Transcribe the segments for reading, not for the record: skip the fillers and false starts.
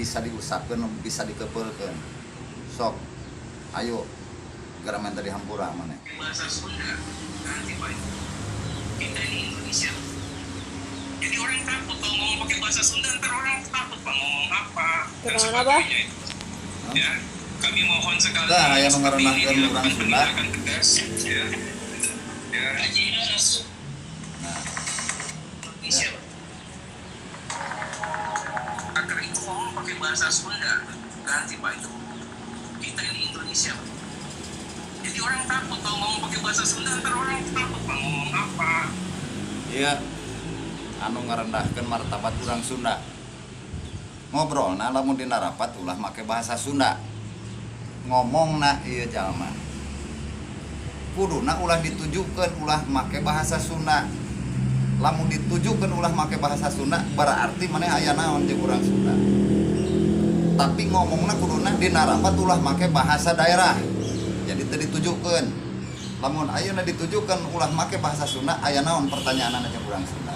Bisa diusapkeun, bisa dikepeulkeun. Sok, ayo geura minta dihampura maneh. Bahasa Sunda nanti, Pak. Kita ini Indonesia. Jadi orang takut kalau ngomong pakai bahasa Sunda, ntar orang takut, Pak, ngomong apa dan Kenapa, Bah? sebagainya itu. Ya, kami mohon sekali Tah, aya nu seperti ini ngarendahkeun dilakukan urang Sunda. Penindakan tegas ya. Ya. Nah, Indonesia. Agar itu ngomong pakai bahasa Sunda ganti, Pak, itu. Kita ini Indonesia. Jadi orang takut kalau ngomong pakai bahasa Sunda, ntar orang takut, Pak, ngomong apa. Iya, anu ngarendahkeun martabat urang Sunda. Ngobrolna lamun dina rapat ulah make bahasa Sunda. Ngomongna ieu jalma. Kuduna ulah ditujukeun ulah make bahasa Sunda. Lamun ditujukeun ulah make bahasa Sunda, berarti maneh aya naon jeung urang Sunda. Tapi ngomongna kuduna dina rapat ulah make bahasa daerah. Jadi teu ditujukeun. Lamun ayeuna ditujukeun ulah make bahasa Sunda, aya naon pertanyaanna jeung urang Sunda?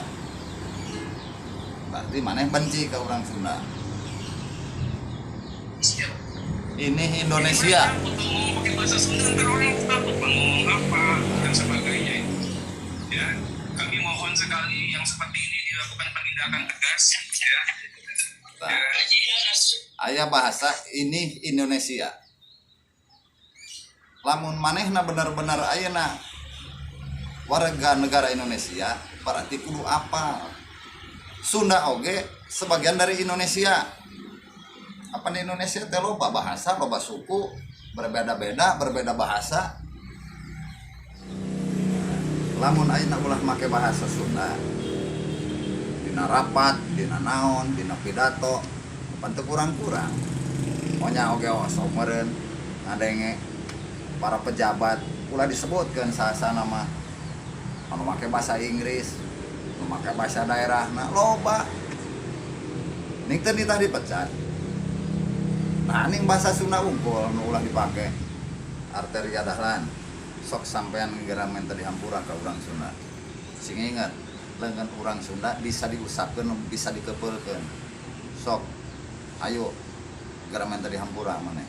Berarti maneh benci ke urang Sunda. Siap. Ini Indonesia. Jadi orang takut kalau ngomong pakai bahasa Sunda, ntar orang takut, Pak, ngomong apa dan sebagainya itu. Ya, kami mohon sekali yang seperti ini dilakukan penindakan tegas ya. Tah, Ya. aya bahasa ini Indonesia. Lamun manehna bener-bener ayeuna warga negara Indonesia, berarti kudu apa? Sunda oge sebagian dari Indonesia. Apa di Indonesia teh loba bahasa, loba suku, berbeda-beda, berbeda bahasa. Lamun ayeuna ulah make bahasa Sunda dina rapat, dina naon, dina pidato, pan teu kurang-kurang. Monya oge sok meureun ngadenge para pejabat ulah disebutkeun saha nama anu make bahasa Inggris, anu make bahasa daerah, nah loba. Ning teu ditah dipecat. Nah, ning bahasa Sunda unggul nu ulah dipake. Arteria Dahlan, sok sampean geura minta dihampura ka urang Sunda. Sing inget, leungeun urang Sunda bisa diusapkeun, bisa dikepeulkeun. Sok, ayo geura minta dihampura maneh.